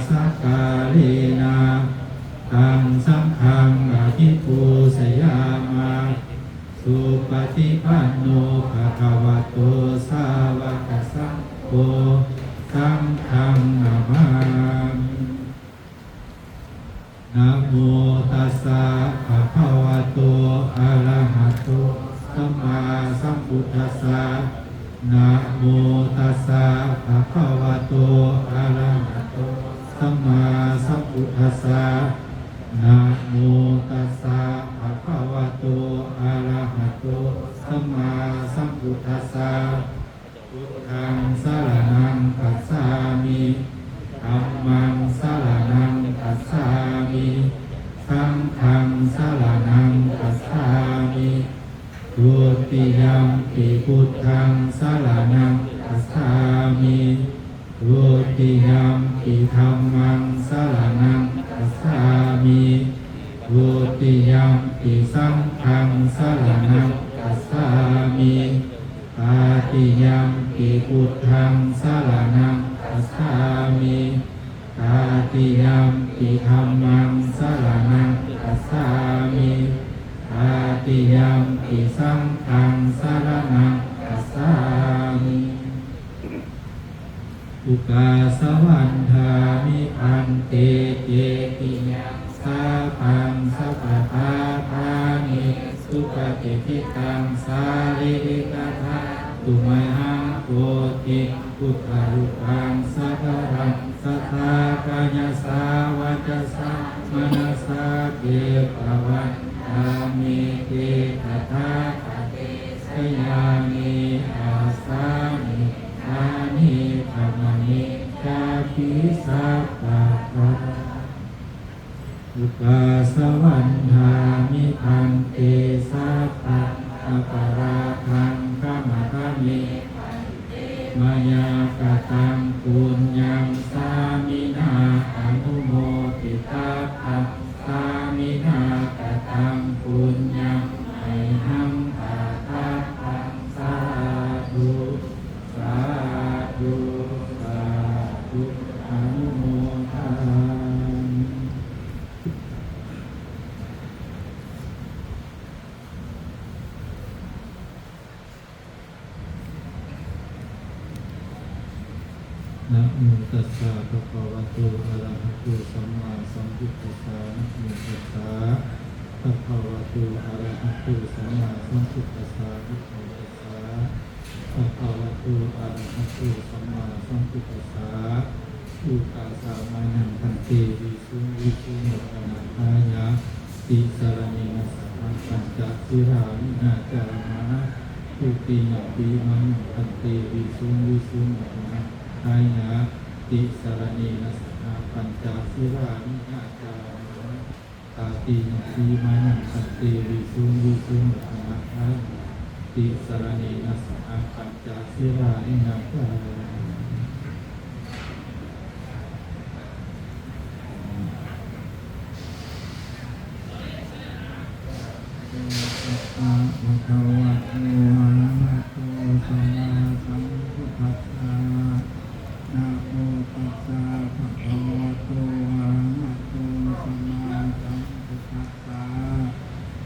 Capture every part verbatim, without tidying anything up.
sakkārena taṃ saṅghaṃ abhipūjayāma. Supaṭipanno bhagavato sāvakasaṅgho, saṅghaṃ namāmi. Namo tassa bhagavato arahato sammāsambuddhassa. Namo tassa bhagavato arahato sammāsambuddhassa. Namo tassa bhagavato arahato sammāsambuddhassa. Buddhaṃ saraṇaṃ gacchāmi. Dhammaṃ saraṇaṃ gacchāmi. Saṅghaṃ saraṇaṃ gacchāmi. Dutiyampi buddhaṃ saraṇaṃ gacchāmi. Dutiyampi dhammaṃ saraṇaṃ gacchāmi. Dutiyampi saṅghaṃ saraṇaṃ gacchāmi. Tatiyampi buddhaṃ saraṇaṃ gacchāmi. Tatiyampi dhammaṃ saraṇaṃ gacchāmi. Tatiyampi saṅghaṃ saraṇaṃ gacchāmi. Ukāsa vandāmi bhante cetiyaṃ sabbaṃ sabbaṭṭhāne supatiṭṭhitaṃ sārīrikadhātu mahābodhiṃ buddharūpaṃ sakalaṃ sadā kāyasā vacasā manasā ceva vandāmete tathāgate sayane āsane ṭhāne gamane cāpi sabbadā. Ukāsa vandāmi bhante sabbaṃ aparādhaṃ khamatha me bhante. Mayā kataṃ puññaṃ sāminā anumoditabbaṃ. Sāminā kataṃ puññaṃ mayhaṃ dātabbaṃ. Sādhu, sādhu, sādhu, anumodāmi. Namo tassa bhagavato arahato sammāsambuddhassa. Namo tassa bhagavato arahato sammāsambuddhassa. Namo tassa bhagavato arahato sammāsambuddhassa. Ukāsa mayaṃ bhante visuṃ visuṃ rakkhaṇatthāya tisaraṇena saha pañca sīlāni yācāma. Dutiyampi mayaṃ bhante visuṃ visuṃ rakkhaṇatthāya tisaraṇena saha pañca sīlāni yācāma. Tatiyampi mayaṃ bhante visuṃ visuṃ rakkhaṇatthāya tisaraṇena saha pañca sīlāni yācāma. Bhagavato arahato sammāsambuddhassa. Namo tassa bhagavato arahato sammāsambuddhassa.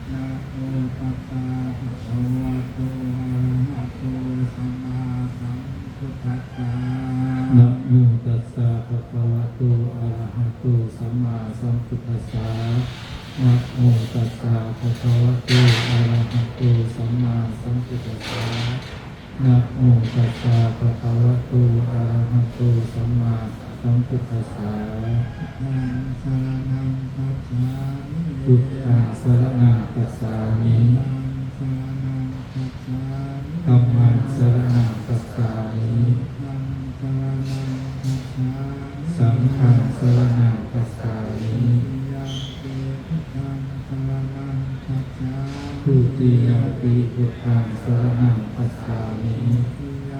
Namo tassa bhagavato arahato sammāsambuddhassa. Namo tassa bhagavato arahato sammāsambuddhassa. Namo tassa bhagavato arahato sammāsambuddhassa. Namo tassa bhagavato arahato sammāsambuddhassa. Buddhaṃ saraṇaṃ gacchāmi. Buddhaṃ saraṇaṃ gacchāmi. Dhammaṃ saraṇaṃ gacchāmi. Dhammaṃ saraṇaṃ gacchāmi. Saṅghaṃ saraṇaṃ gacchāmi. Saṅghaṃ saraṇaṃ gacchāmi. Dutiyampi buddhaṃ saraṇaṃ gacchāmi.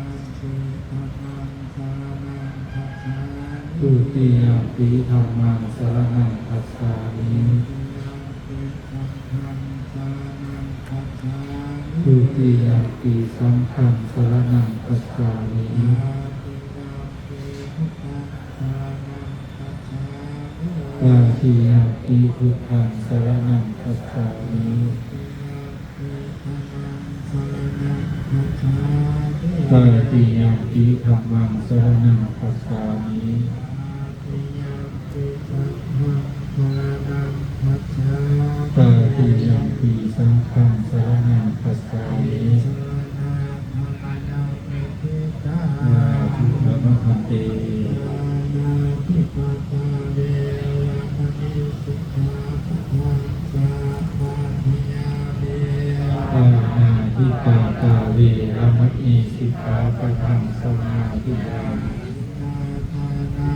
Dutiyampi buddhaṃ saraṇaṃ gacchāmi. Dutiyampi dhammaṃ saraṇaṃ gacchāmi. Dutiyampi dhammaṃ saraṇaṃ gacchāmi. Dutiyampi saṅghaṃ saraṇaṃ gacchāmi. Dutiyampi saṅghaṃ saraṇaṃ gacchāmi. Tatiyampi buddhaṃ saraṇaṃ gacchāmi. Tatiyampi buddhaṃ saraṇaṃ gacchāmi. Tatiyampi dhammaṃ saraṇaṃ gacchāmi. Tatiyampi saṅghaṃ saraṇaṃ gacchāmi. Sādhu namo bhante. Pāṇātipātā veramaṇī sikkhāpadaṃ samādiyāmi. Pāṇātipātā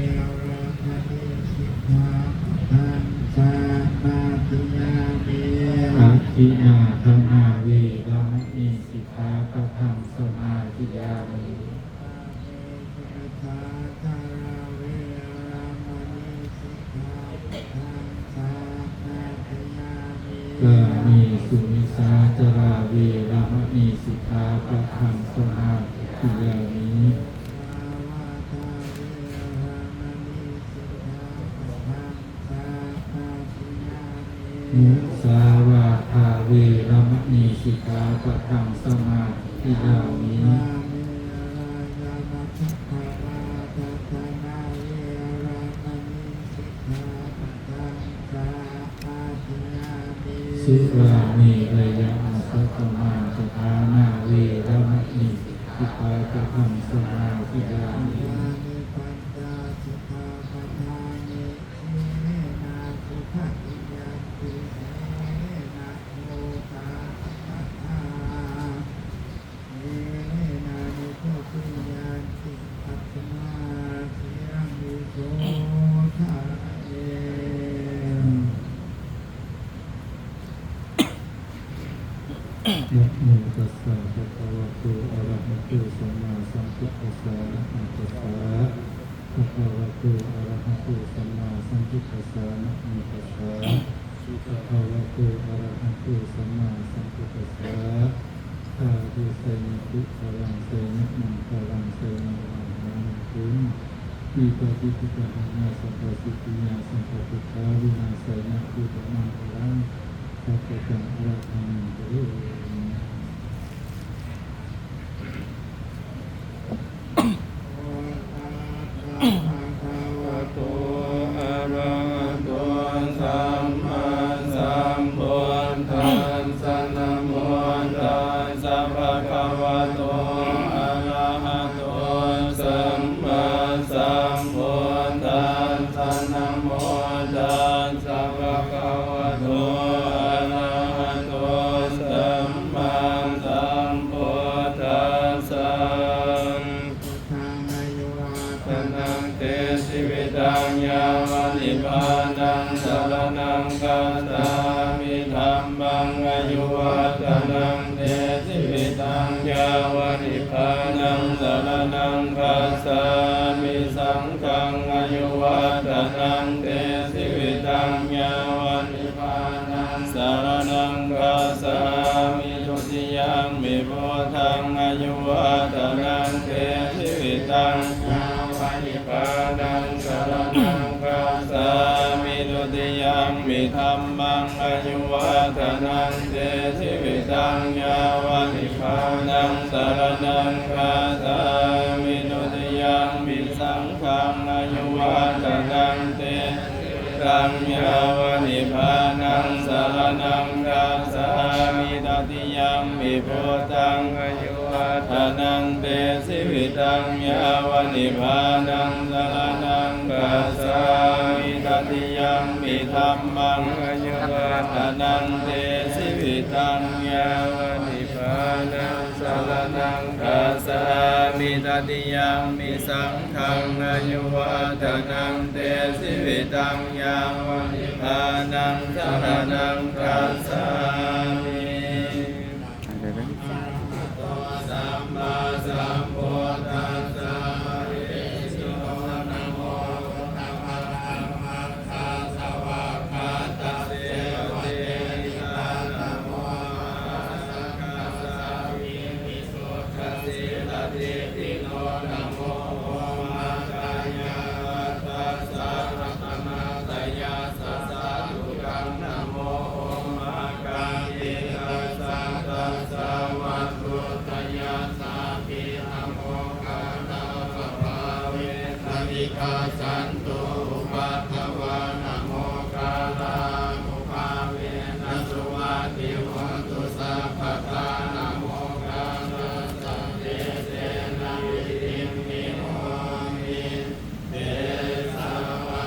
veramaṇī sikkhāpadaṃ samādiyāmi. Adinnādānā veramaṇī sikkhāpadaṃ samādiyāmi. Adinnādānā veramaṇī sikkhāpadaṃ samādiyāmi. Kāmesu micchācārā veramaṇī sikkhāpadaṃ samādiyāmi. Kāmesu micchācārā veramaṇī sikkhāpadaṃ samādiyāmi. Musāvādā veramaṇī sikkhāpadaṃ samādiyāmi. Musāvādā veramaṇī sikkhāpadaṃ samādiyāmi. Kāmerāyavajjapakavādaṭṭhānā veramaṇī sikkhāpadaṃ samādiyāmi. Surāmerayamajjapamādaṭṭhānā veramaṇī sikkhāpadaṃ samādiyāmi. Imāni pañca sikkhāpadāni. Sīlena sugatiṃ yanti, sīlena bhogasampadā, sīlena nibbutiṃ yanti, tasmā sīlaṃ visodhaye. Namo tassa bhagavato arahato sammāsambuddhassa. Namo tassa bhagavato arahato sammāsambuddhassa. Namo tassa bhagavato arahato sammāsambuddhassa. Sādhu, jayasiddhi balaṃ jayamaṅgalaṃ jayamahāmaṅgalaṃ. Vipattipaṭibāhāya sabbasiddhiyā sabbadukkhavināsāya uttamaṃ maṅgalaṃ. Sabbasaṅghānaṃ maṅgalaṃ. Bhagavato arahato sammāsambuddhassa. Namo tassa bhagavato arahato sammāsambuddhassa. Namo tassa bhagavato arahato sammāsambuddhassa. Buddhaṃ āyuvaḍḍhanaṃ te jīvitaṃ yāva nibbānaṃ saraṇaṃ gacchāmi. Dhammaṃ āyuvaḍḍhanaṃ te jīvitaṃ yāva nibbānaṃ saraṇaṃ gacchāmi. Saṅghaṃ āyuvaḍḍhanaṃ te jīvitaṃ yāva nibbānaṃ saraṇaṃ gacchāmi. Dutiyampi buddhaṃ āyuvaḍḍhanaṃ te jīvitaṃ yāva nibbānaṃ saraṇaṃ gacchāmi. Dutiyampi dhammaṃ āyuvaḍḍhanaṃ te jīvitaṃ yāva nibbānaṃ saraṇaṃ gacchāmi. Dutiyampi saṅghaṃ āyuvaḍḍhanaṃ te jīvitaṃ yāva nibbānaṃ saraṇaṃ gacchāmi. Tatiyampi buddhaṃ āyuvaḍḍhanaṃ te jīvitaṃ yāva nibbānaṃ saraṇaṃ gacchāmi. Tatiyampi dhammaṃ āyuvaḍḍhanaṃ te jīvitaṃ yāva nibbānaṃ saraṇaṃ gacchāmi. Tatiyampi saṅghaṃ āyuvaḍḍhanaṃ te jīvitaṃ yāva nibbānaṃ saraṇaṃ gacchāmi. Arahato sammāsambuddhassa. Namo buddhassa. Namo omātyāraddhassa. Santu upaddavā, namokārānubhāvena suvatthi hotu sabbadā. Namokārassa tejena vidhimhi homi tejavā.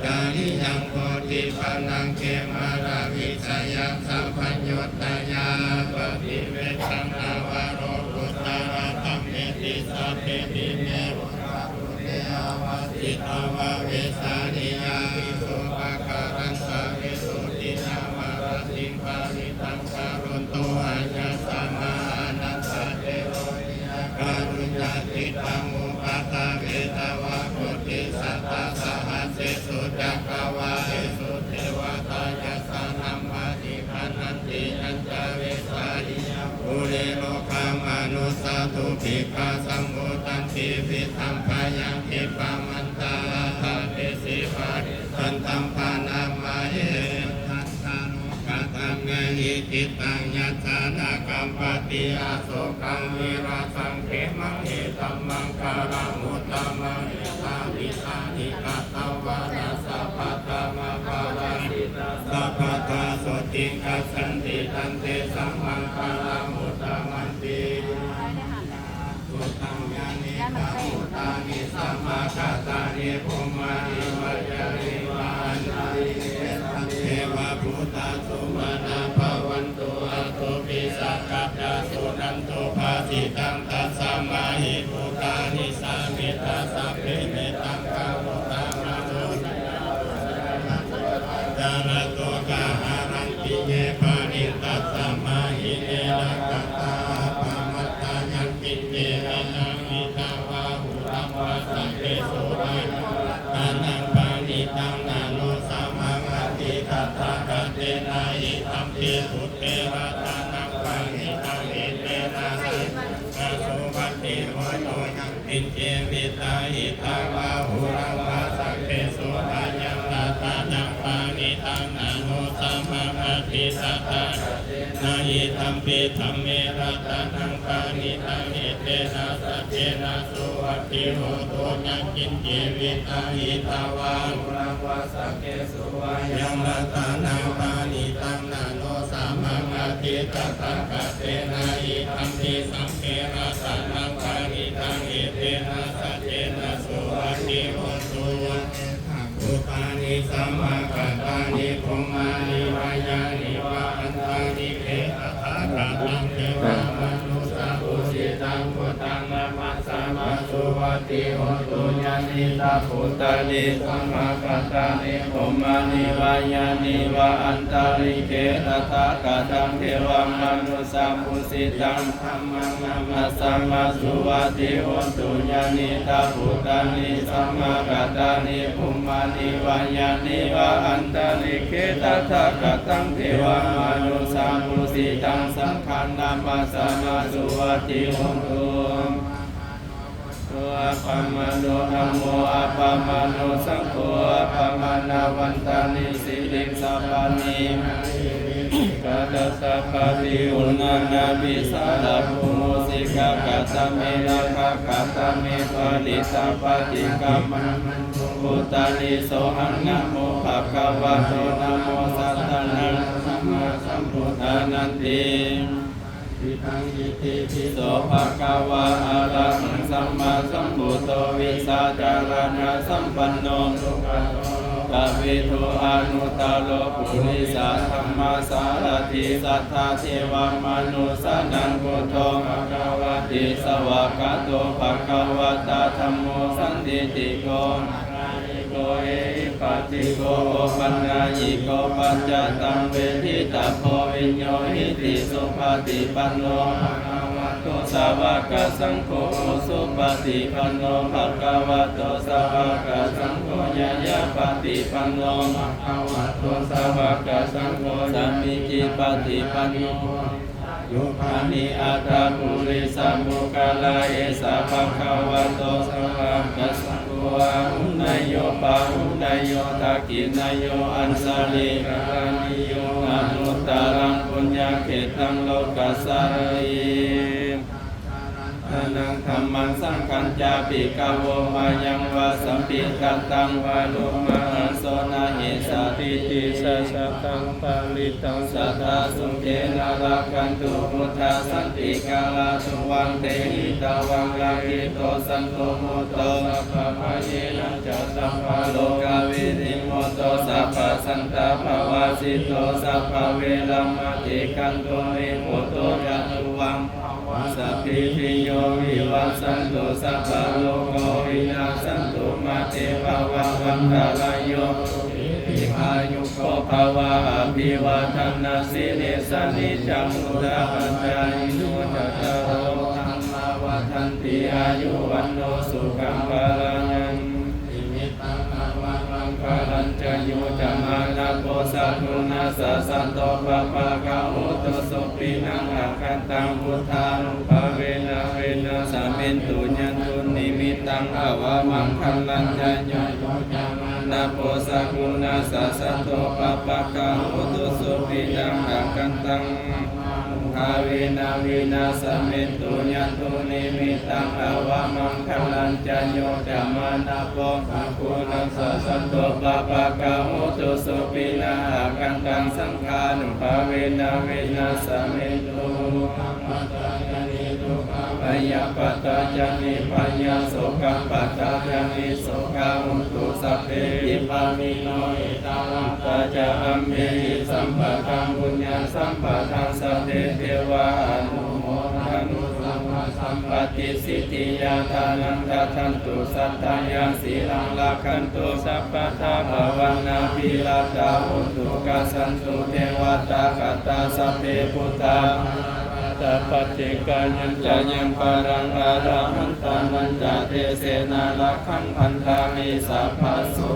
Cariyaṃ bodhipallaṅke māravijayaṃ sabbaññutañāṇappaṭivedhaṃ navalokuttaradhammeti sabbepime buddhaguṇe āvajjitvā vesāliyā tīsu pākārantaresu dīnabaratikarittaṃ karonto āyasmā Ānandatthero viya kāruññacittaṃ upaṭṭhapetvā koṭisatasahassesu cakkavāḷesu devatā yassāṇaṃ paṭiggaṇhanti yañca vesāliyaṃ pure rogāmanussadubbhikkhasambhūtantividhaṃ bhayaṃ khippamantaradhāpesi paṭissantaṃ bhaṇāma he. Kataṃ me hi cittaṃ yassa na kampati asokaṃ virajaṃ khemaṃ etaṃ maṅgalamuttamaṃ. Etādisāni katvāna sabbatthamaparājitā sabbattha sotthiṃ gacchanti tantesaṃ maṅgalamuttamanti. Suttaṃ yānīdha bhūtāni samāgatāni bhummāni vā yāni va antalikkhe devabhūtā sumanā bhavantu athopi sakkacca suṇantu bhāsitaṃ. Tasmā hi bhūtā nisāmetha sabbe mettaṃ karotha mārosayā carato gaharaṃ piye pariṃ. Tasmā hi ne rakkhatha appamattā yaṃ kiñci vittaṃ idha vā huraṃ vā saggesu vā yaṃ ratanaṃ paṇītaṃ na no samaṃ atthi tathāgatena idampi buddhe ratanaṃ paṇītaṃ etena saccena suvatthi hotu. Yaṃ kiñci vittaṃ idha vā huraṃ vā saggesu vā yaṃ ratanaṃ paṇītaṃ na no samaṃ atthi tathāgatena idampi dhamme ratanaṃ paṇītaṃ etena saccena suvatthi hotu. Yaṃ kiñci vittaṃ idha vā huraṃ vā saggesu vā yaṃ ratanaṃ paṇītaṃ na no samaṃ atthi tathāgatena idampi saṅghe ratanaṃ paṇītaṃ etena saccena suvatthi hotu. Bhūtāni samāgatāni bhummāni vā yāni va antalikkhe tathāgataṃ devamanussapūjitaṃ buddhaṃ namassāma suvatthi hotu. Yānīdha bhūtāni samāgatāni bhummāni vā yāni va antalikkhe tathāgataṃ devamanussapūjitaṃ dhammaṃ namassāma suvatthi hotu. Yānīdha bhūtāni samāgatāni bhummāni vā yāni va antalikkhe tathāgataṃ devamanussapūjitaṃ saṅghaṃ namassāma suvatthi hotu. Appamāṇo dhammo appamāṇo saṅgho appamāṇavantāni siriṃsapāni gāthasaphāti uṇṇānābhī sarabū mūsikā. Katā me rakkhā katā me parittā paṭikkamantu bhūtāni sohaṃ namo bhagavato namo sattannaṃ sammāsambuddhānanti. Itipi so bhagavā arahaṃ sammāsambuddho vijjācaraṇasampanno sugato lokavidū anuttaro purisadammasārathi satthā devamanussānaṃ buddho bhagavāti. Svākkhāto bhagavatā dhammo sandiṭṭhiko akāliko ehipassiko opanayiko paccattaṃ veditabbo viññūhīti. Supaṭipanno bhagavato sāvakasaṅgho, ujupaṭipanno bhagavato sāvakasaṅgho, ñāyapaṭipanno bhagavato sāvakasaṅgho, sāmīcipaṭipanno, yugāni aṭṭha purisapuggalā, esa bhagavato sāvakasaṅgho, āhuneyyo pāhuneyyo dakkhiṇeyyo añjalikaraṇīyo, anuttaraṃ puññakkhettaṃ lokassāti. Dhammaṃ saṅghañca bhikkhavo, mayaṃ vācamhi kataṃ vā, lomahaṃso na hi satiṭṭhi, saccaṃ parittaṃ sadā sukhena rakkhantu buddhā santikaratthuvaṃ, tehi tvaṃ rakkhito santo mutto sabbabhayena ca, sabbarogavinimutto sabbasantāpavajjito, sabbaveramatikkanto nibbuto ca tuvaṃ bhava. Sabbītiyo vivajjantu, sabbarogo vinassatu, mā te bhavatvantarāyo, sukhī dīghāyuko bhava. Abhivādanasīlissa niccaṃ vuḍḍhāpacāyino cattāro dhammā vaḍḍhanti, āyu vaṇṇo sukhaṃ balaṃ. Nimittaṃ avamaṅgalañca, yo cāmanāpo sakuṇassa saddo, pāpaggaho dussupinaṃ akantaṃ, buddhānubhāvena vināsamentu. Yandunnimittaṃ avamaṅgalañca, yo cāmanāpo sakuṇassa saddo, pāpaggaho dussupinaṃ akantaṃ, bhāvena vināsamentu. Yandunnimittaṃ avamaṅgalañca, yo cāmanāpo sakuṇassa saddo, pāpaggaho dussupinaṃ akantaṃ, saṅghānubhāvena vināsamentu. Bhayappattā ca nibbhayā, sokappattā ca nissokā, hontu sabbepi pāṇino. Ettāvatā ca amhehi sambhataṃ puññasampadaṃ, sabbe devānumodantu sabbasampattisiddhiyā. Dānaṃ dadantu saddhāya, sīlaṃ rakkhantu sabbadā, bhāvanābhiratā hontu, gacchantu devatāgatā. Sabbe buddhā balappattā, paccekānañca yaṃ balaṃ, arahantānañca tejena, rakkhaṃ bandhāmi sabbaso.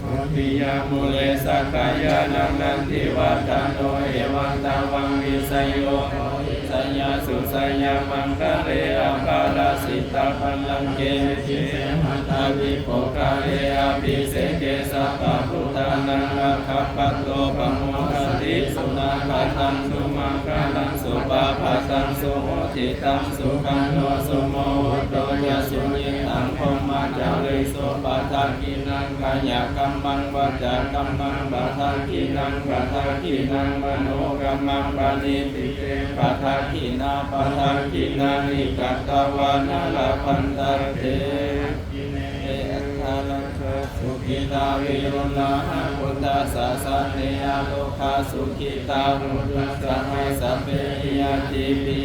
Bodhiyā mūle sakyānaṃ nandivaḍḍhano, evaṃ tvaṃ vijayo hohi, jayassu jayamaṅgale, aparājitapallaṅke, sīse paṭhavipokkhare, abhiseke sabbabuddhānaṃ, aggappatto pamodati. Sunakkhattaṃ sumaṅgalaṃ, supabhātaṃ suhuṭṭhitaṃ, sukhaṇo sumuhutto ca, suyiṭṭhaṃ brahmacārisu, padakkhiṇaṃ kāyakammaṃ, vācākammaṃ padakkhiṇaṃ, padakkhiṇaṃ manokammaṃ, paṇidhī te padakkhiṇā, padakkhiṇāni katvāna, labhantatthe dakkhiṇe. Atthaladdhā sukhitā viruḷhā, buddhasāsane arogā, sukhitā hotha saha sabbehi ñātibhi.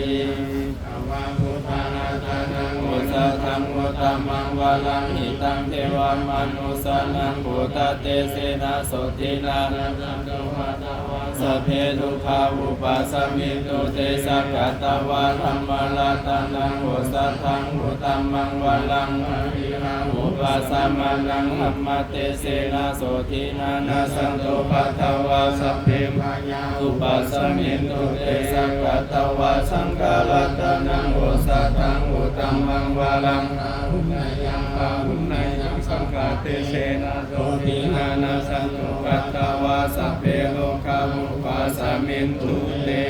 Buddharatanaṃ osathaṃ uttamaṃ varaṃ, hitaṃ devamanussānaṃ, buddhatejena sotthinā nassantupaddavā, sabbe dukkhā vūpasamentu te. Sakkatvā dhammaratanaṃ osathaṃ uttamaṃ varaṃ, vūpasamanaṃ dhammatejena, sotthinā nassantupaddavā, sabbe bhayā vūpasamentu te. Sakkatvā saṅgharatanaṃ osathaṃ uttamaṃ varaṃ, āhuneyyaṃ pāhuneyyaṃ, saṅghatejena sotthinā nassantupaddavā, sabbe rogā vūpasamentu te.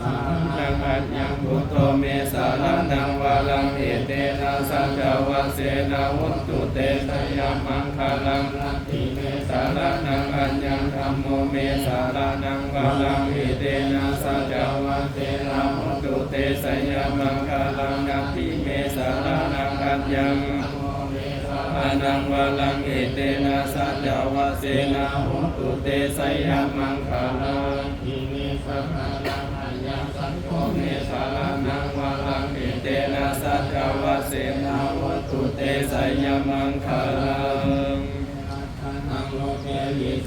Saraṇaṃ aññaṃ, buddho me saraṇaṃ varaṃ, etena saccavajjena, hotu te jayamaṅgalaṃ. Natthi me saraṇaṃ aññaṃ, dhammo me saraṇaṃ varaṃ, etena saccavajjena, hotu te jayamaṅgalaṃ. Natthi me saraṇaṃ aññaṃ, saraṇaṃ varaṃ, etena saccavajjena, hotu te jayamaṅgalaṃ. Natthi me saraṇaṃ aññaṃ, saṅgho me saraṇaṃ varaṃ, etena saccavajjena, hotu te jayamaṅgalaṃ. Ratanaṃ loke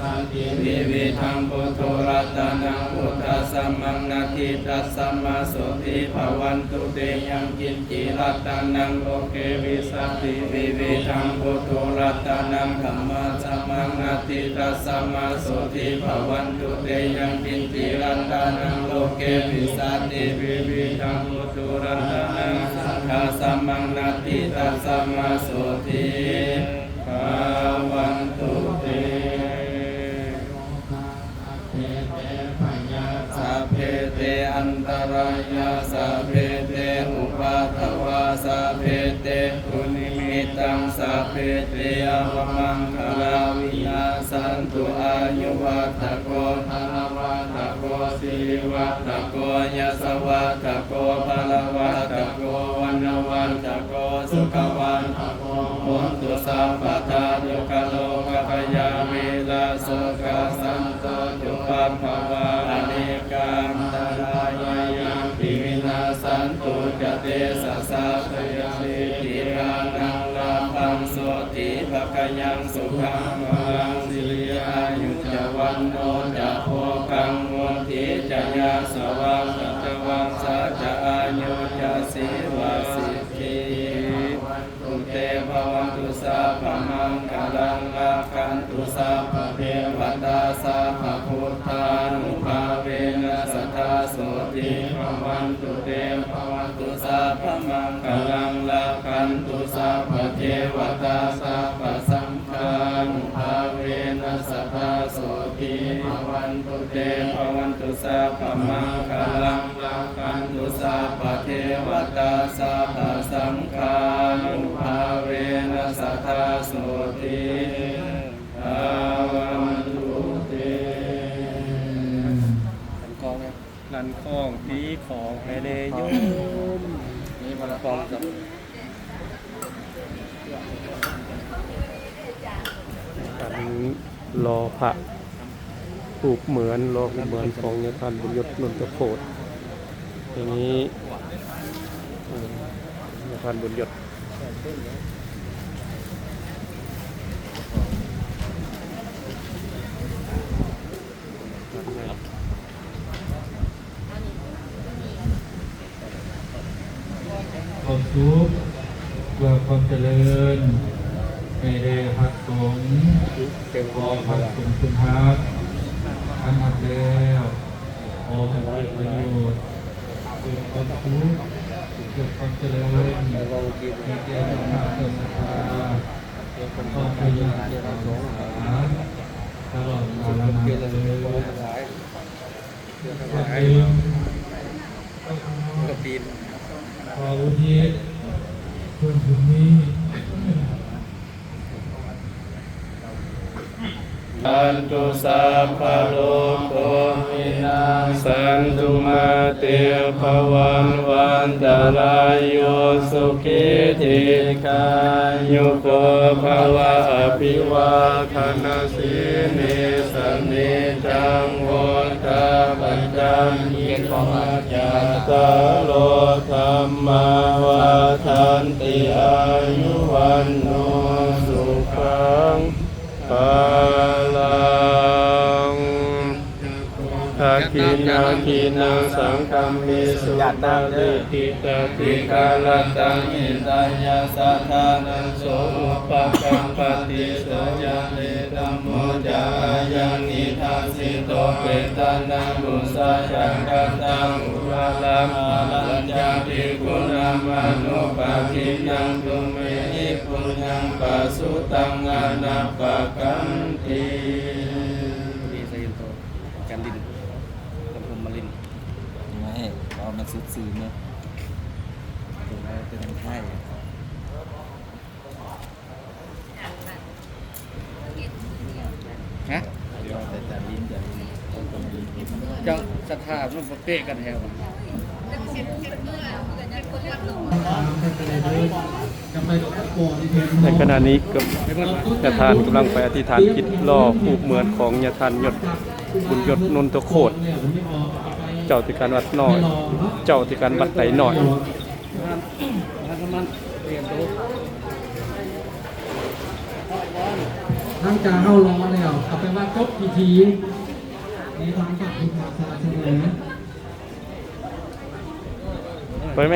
Vividhaṃ buddho ratanaṃ buddhasamaṃ natthi, tasmā sotthī bhavantu te. Yaṅkiñci ratanaṃ loke vijjati vividhaṃ buddho ratanaṃ dhammasamaṃ natthi, tasmā sotthī bhavantu te. Yaṅkiñci ratanaṃ loke vijjati vividhaṃ buddho ratanaṃ saṅghasamaṃ natthi, tasmā sotthī bhavantu te. Sabbe te antarāyā, sabbe te upaddavā, sabbe te dunnimittaṃ, sabbe te avamaṅgalā vinassantu. Āyuvaḍḍhako balavaḍḍhako sirivaḍḍhako yasavaḍḍhako balavaḍḍhako vaṇṇavaḍḍhako sukhavaḍḍhako hotu sabbadā. Dukkharogabhayā verā sokā sattu cupaddavā, anekā antarāyāpi vinassantu ca tejasā. Jayasiddhi dhanaṃ lābhaṃ sotthi bhāgyaṃ sukhaṃ balaṃ, siri āyu ca vaṇṇo ca bhogaṃ vuḍḍhī ca yasavā, satavassā ca āyū ca jīvasiddhī bhavantu te. Bhavatu sabbamaṅgalaṃ, rakkhantu sabbadevatā, sabbabuddhānubhāvena sadā sotthī bhavantu te. Bhavatu sabbamaṅgalaṃ, rakkhantu sabbadevatā, sabbasaṅghānubhāvena sadā sotthī bhavantu te. Bhavatu sabbamaṅgalaṃ, rakkhantu sabbadevatā, sabbasaṅghānubhāvena sadā sotthī bhavantu te. หลันข้องตีของให้แน่โยม นี่มาละ ของกับ อันรอพระรูปเหมือน รอรูปเหมือนของญาติท่านบุญยศนนทโคตร อย่างนี้ อืม ญาติท่านบุญยศ ความสุข เพื่อความเจริญ ให้ได้พักสงฆ์ ขอพักสงฆ์คุณฮัก อันหักแล้ว ขอให้เกิดประโยชน์ เกิดความสุข เกิดความเจริญ ให้แก่เจ้าภาพเจ้าศรัทธา ครอบครัวญาติสงฆ์ ตลอดกาลนานเทอญ กระถิน ขออุทิศส่วนบุญนี้ Hantu sabbarogo vinassantu, mā te bhavatvantarāyo, sukhī dīghāyuko bhava. Abhivādanasī lissa niccaṃ vuḍḍhāpacāyino, cattāro dhammā vaḍḍhanti: āyu vaṇṇo sukhaṃ balaṃ. Dakkhiṇaṃ khiṇaṃ saṅghamhi supatiṭṭhitā, dīgharattaṃ hitāyassa ṭhānaso upakappati. So ñātidhammo ca ayaṃ nidassito, petāna pūjā ca katā uḷārā, balañca bhikkhūnamanuppadinnaṃ, tumhehi puññaṃ pasutaṃ anappakanti. นี่ใส่ตัวจันทร์ดิน จันทร์พรหมลิน นี่ไง เอามาซื้อๆ เนี่ย ตัวเราเป็นไทย ฮะ เดี๋ยวแต่จันทร์ดิน จันทร์ดิน เจ้าศรัทธามันบ่เป๊ะกันแท้วะ ในขณะนี้ก็ญาติท่านกำลังไปอธิษฐานจิตรอรูปเหมือนของญาติท่านยศ บุญยศนนทโคตร เจ้าที่การวัดน้อย เจ้าที่การวัดไตรน้อย ท่านมันเปลี่ยนตัว พระวอน หลังจากเฮารอแล้ว เอาไปว่าจบพิธีในทางพระพุทธศาสนา ไปไหม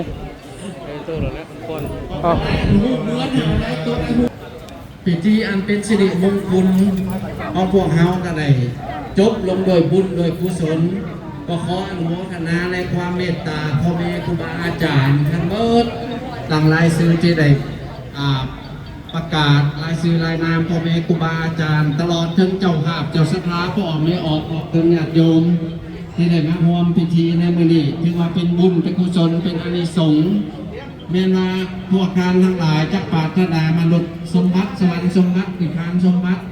พิธีอันเป็นสิริมงคลของพวกเฮาก็ได้จบลงโดยบุญโดยกุศล ก็ขออนุโมทนาในความเมตตาพ่อแม่ครูบาอาจารย์ทั้งหมด หลากหลายชื่อที่ได้อ่าประกาศรายชื่อรายนามพ่อแม่ครูบาอาจารย์ ตลอดถึงเจ้าภาพเจ้าศรัทธาพ่อแม่ออกออกเถิงญาติโยม ที่ได้มาร่วมพิธีในมื้อนี้ ถือว่าเป็นบุญเป็นกุศลเป็นอานิสงส์ แม่นว่าพวกท่านทั้งหลายจักปรารถนามนุษย์สมบัติสวรรค์สมบัตินิพพานสมบัติ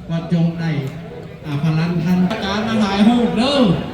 ก็จงได้อาภรณ์ทันอาจารย์มาถ่ายรูปเด้อ